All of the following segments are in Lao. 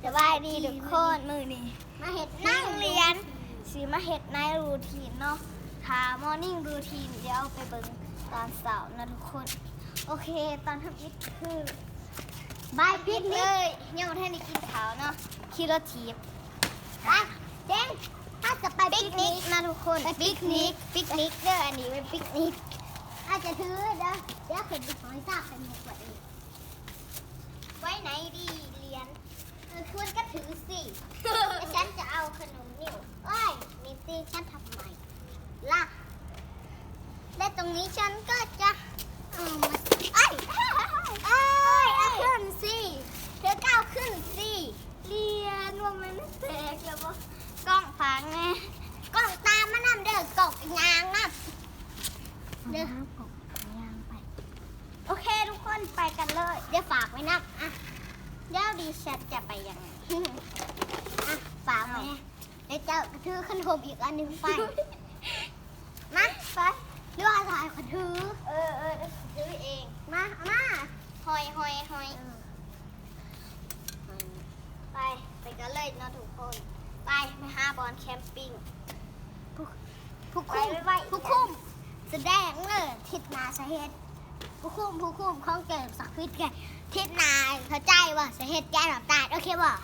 ສະບາຍດີທຸກຄົນ ມື້ນີ້ມາເຮັດ ໂຮງຮຽນ ຊິມາເຮັດໄນຣູທີນເນາະ ຖ້າມໍນິ້ງຣູທີນ ດຽວໄປເບິ່ງຕອນເຊົ້າເນາະທຸກຄົນ. ໂອເຄ ຕອນທຳອິດຄື ໄປປິກນິກ ຍັງບໍ່ທັນໄດ້ກິນເຂົ້າເນາະ ຂີ່ລົດຖີບ ໄປ ເຈັງ ເຮົາຈະໄປປິກນິກນະທຸກຄົນ ໄປປິກນິກ ປິກນິກເດີ ອັນນີ້ເປັນປິກນິກ ອາດຈະຖືເດີ ດຽວຂຶ້ນໄປຫອຍຊາກໄຂ່ມຸກໄວ້ ໄວ້ໄໜດີຫຼຽນ? ເອີ ຄວນກໍຖືຊິ ແລະ ສັນຈະເອົາຂະໜົມນິ້ວ ໂອ້ຍ ນີ້ຕິ ສັນທຳໄມລະ? ແລະ ຕົງນີ້ສັນກໍຈະເອົາມາ ໂອ້ຍ ໂອ້ຍ ເອົາຂຶ້ນຊິ ເທາກໍເອົາຂຶ້ນຊິ ຫຼຽນ ວ່າມັນແຕກແລ້ວບໍ່? ກ້ອງຟັງແນ່ ກ້ອງຕາມມານຳເດີ ກ້ອງຍ່າງນຳເດີ ກ້ອງຍ່າງໄປ. ໂອເຄທຸກຄົນ ໄປກັນເລີຍ ດຽວຝາກໄວ້ນຳ ອ່ະ ດຽວດິສັນຈະໄປຍັງໄງ ອ່ະ ຝາກໄວ້ ດຽວເຈົ້າກະຖືຂະໜົມອີກອັນໜຶ່ງໄປ ມາ ໄປ ຫຼືວ່າໃຫ້ຂ້ອຍຖື ເອີ ເອີ ດຽວຂ້ອຍຖືເອງ ມາ ເອົາມາ ຫອຍ ຫອຍ ຫອຍ ເອີ ໄປ ໄປກັນເລີຍເນາະທຸກຄົນ ໄປ ໄປຫາບ່ອນແຄມປິງ ຜູ້ ຜູ້ຄຸມ ຜູ້ຄຸມສະແດງເລີຍ ທິດໜ້າສະເຮັດ ຜູ້ຄຸມ ຜູ້ຄຸມຂອງເກມສະຄວິດເກມ ທິດໜ້າ ເຂົ້າໃຈບໍ່? ສະເຮັດແກງນ້ຳຕານ ໂອເຄບໍ່?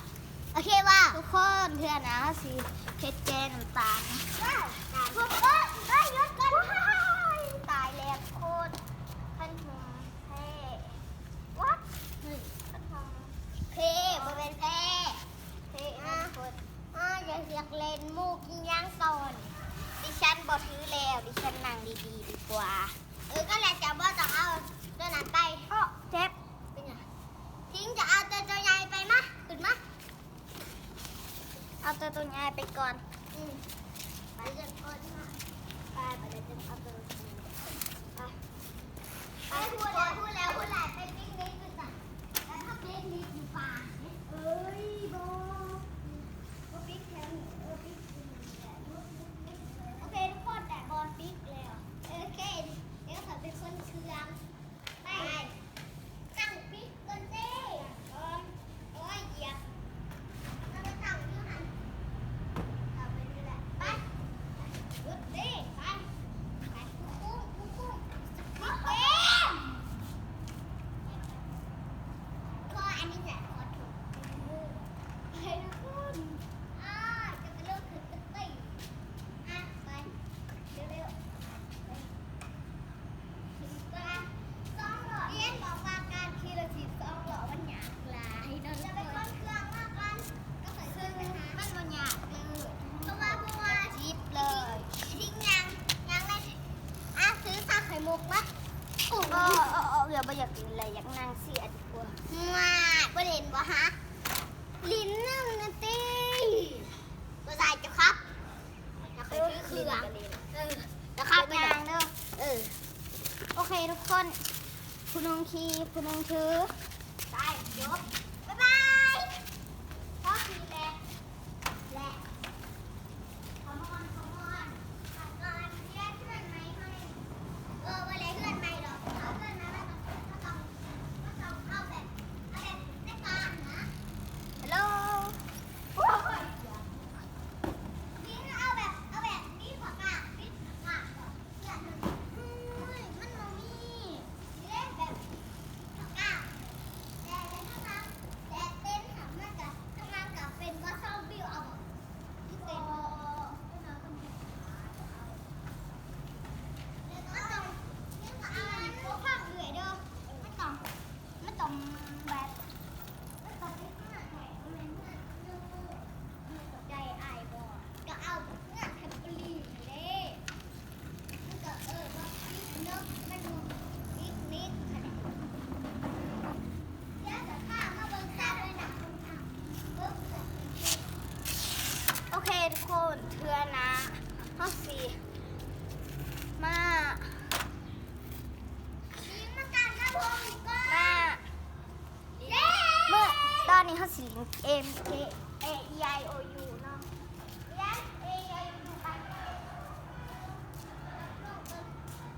ໂອເຄບໍ່? ທຸກຄົນ ເທື່ອໜ້າເຮົາຊິເຮັດແກງນ້ຳຕານ ເອີຍ ເອີຍ ຢຸດກ່ອນ ຕາຍແລ້ວທຸກຄົນ ຄັນຫຸ່ມແພ້ What? ເຮີ້ຍ ຄັນຫຸ່ມ ເພ ບໍ່ແມ່ນແພ້ ເພ ອ່າ ທຸກຄົນ ອ່າ ຢາກ ຢາກເຫຼັ້ນມຸກອີ່ຫຍັງກ່ອນ ດິສັນບໍ່ຖືແລ້ວ ດິສັນນັ່ງດີໆດີກວ່າ ເອີ ກໍແລ້ວ ເຈົ້າບໍ່ຕ້ອງເອົາຕົວນັ້ນໄປ ເອີ ເຈັບ ເປັນຫຍັງ? ທິງຈະເອົາແຕ່ຕົວໃຫຍ່ໄປ ມາ ຂຶ້ນມາ ເອົາແຕ່ຕົວໃຫຍ່ໄປກ່ອນ ອືມ ໄປຈັກກ່ອນ ໄປ ໄປຈັກເອົາຕົວ ໄປ ໄປ ພຸ້ນແຫຼະ ພຸ້ນແຫຼະ ພຸ້ນແຫຼະ ໄປປິກນິກຢູ່ຊັ້ນ ໄປພັກເບຣກນິກຢູ່ປ່າ ເອີຍ ບໍ່ ບໍ່ປິກແຖວນີ້ ເອີ ປິກຢູ່ນີ້ແຫຼະ ໂອເຄ ທຸກຄົນ ໄດ້ບ່ອນປິກແລ້ວ ໂອເຄ ດຽວຂ້ອຍເປັນຄົນເຊື່ອມ ໄປ ຕັ້ງປິກກ່ອນເດ້ ໂອ້ຍ ຢຽບ ເອົາໄປຕັ້ງຢູ່ຫັ້ນ ເອົາໄປນີ້ແຫຼະ ໄປ ຢຸດເດ້ ໄປ ໄປ ຄູຄຸມ ຄູຄຸມ ປິກເກມ ຂໍອັນນີ້ແຫຼະ ຂໍໂທດ ໄປທຸກຄົນ ອ້າ ຈະກະໂດດຂຶ້ນຕຶກຕິ ອ່ະ ໄປ ເລັວໆ ເຫັນບອກວ່າການຂີ່ລົດຖີບສອງລໍ້ມັນຍາກຫຼາຍເນາະ ຈະໄປຂົນເຄື່ອງມາກ່ອນ ກໍຄ່ອຍຂຶ້ນໄປຫາ ມັນບໍ່ຍາກເລີຍ ເພາະວ່າ ເພາະວ່າ ຈີບເລີຍ ທິງຍ່າງ ຍ່າງໄດ້ ອ່ະ ຖືຊາໄຂ່ມຸກມາ ໂອ້ ເອີ ເອີ ເອີ ບໍ່ຢາກຫຼິ້ນແລ້ວ ຢາກນັ່ງເຊຍດີກວ່າ ວ້າຍ ບໍ່ຫຼິ້ນບໍ່ຫາ ຫຼິ້ນນຳນະຕິ ບໍ່ໃສ່ຈະຂັບ ແລ້ວຄ່ອຍຖືເຄື່ອງ ເອີ ແລ້ວຂັບໄປເດີ ເອີ ໂອເຄທຸກຄົນ ຜູ້ໜຶ່ງຂີ່ ຜູ້ໜຶ່ງຖື ໄປ ຈົບ ບາຍບາຍ ພໍຂີ່ແລ້ວ ແລະ Come on Come on ເອົາກ່ອນ ເຮັດເຮືອນໃໝ່ໃຫ້ ເອີ ບໍ່ໄດ້ເຮືອນໃໝ່ດອກ ເອົາເຮືອນໃໝ່ມາ ມັນຕ້ອງ ມັນຕ້ອງເອົາແບບ ເອົາແບບໃນປ່າຫັ້ນນະ Hello ໂອ້ຍ ເອົາແບບ ເອົາແບບມີຜ້າກາດ ປິດຜ້າກາດ ເອີຍ ມັນບໍ່ມີເດ້ ແບບ ແຕ່ ແຕ່ ແຕ່ເຕັນຫັ້ນ ມັນກະ ມັນກະເປັນວ່າຊອມບິວ ເອົາບໍ່? ມັນເປັນ ມັນຕ້ອງ ມັນຕ້ອງເອົາອັນນີ້ ບໍ່ຟັງເອື້ອຍເດີ ມັນຕ້ອງ ມັນຕ້ອງແບບ ມັນຕ້ອງເປັນເຮືອນໃໝ່ ບໍ່ແມ່ນເຮືອນຢູ່ ເຮືອນເຂົ້າໃຈອ້າຍບໍ່? ກໍເອົາເຮືອນແທມໂບລີນເດ້ ມັນກໍເອີ້ນວ່າປິກນິກ ແມ່ນບໍ່? ປິກນິກຫັ້ນແຫຼະ ດຽວຈະພາມາເບິ່ງຊາວເລີຍນະ ໂອເຄທຸກຄົນ ເທື່ອໜ້າເຮົາຊິມາ ມາ ເມື່ອຕອນນີ້ເຮົາຊິຫຼິ້ນເກມ ເອ ອີ ໄອ ໂອ ຢູ